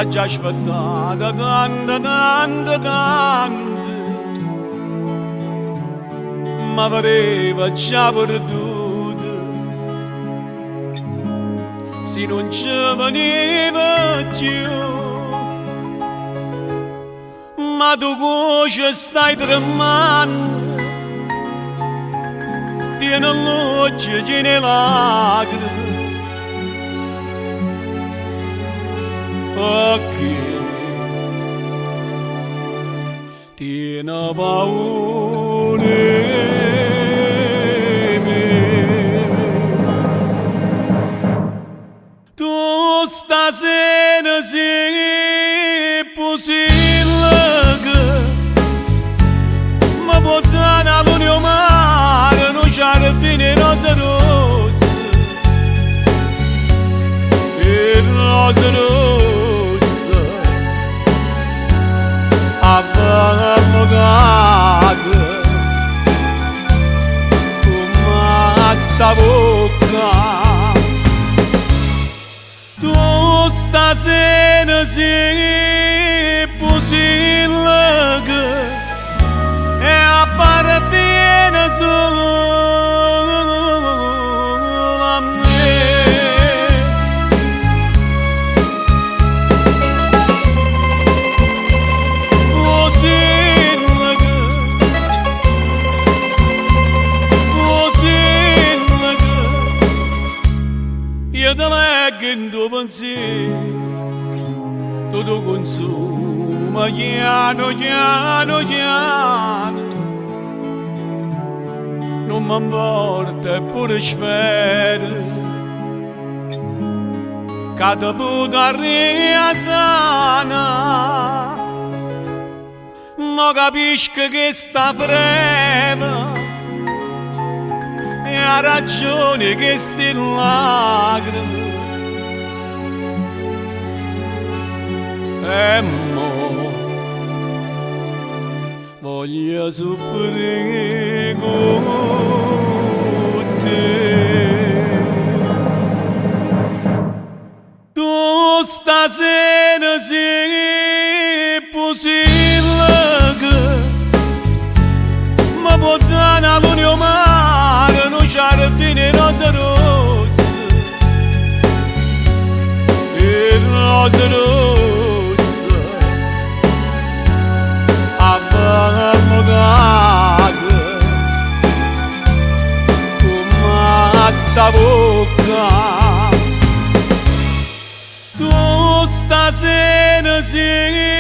Aggia aspettato tanto, tanto, tanto, ma pareva già perduto. Si nun ce veniva più, ma tu cuoce stai tremando, tieni l'occhi pieni 'e lacrime. Pecché tiene paura 'e me. Tu stasera si Pusilleco, me può dà na luna e 'o mare, nu ciardino 'e rose rosse, 'e rose rosse, avvocato, comme a 'sta vocca. Tu stasera si Pusilleco e appartiene solo a me. Pusilleco, Pusilleco, io te leggo 'int' 'o pensiero, tu te consuma chiano chiano chiano, nun me 'mporta e pure spero ca te putarria sana'. Mo capisco che sta freva è 'a ragione 'e chesti lacrime. E mo voglio suffrì cu te. Tu stasera si Pusilleco, me può dà na luna e 'o mare, nu ciardino 'e rose rosse, 'e rose rosse, avvocato, comme a 'sta vocca. Tu stasera si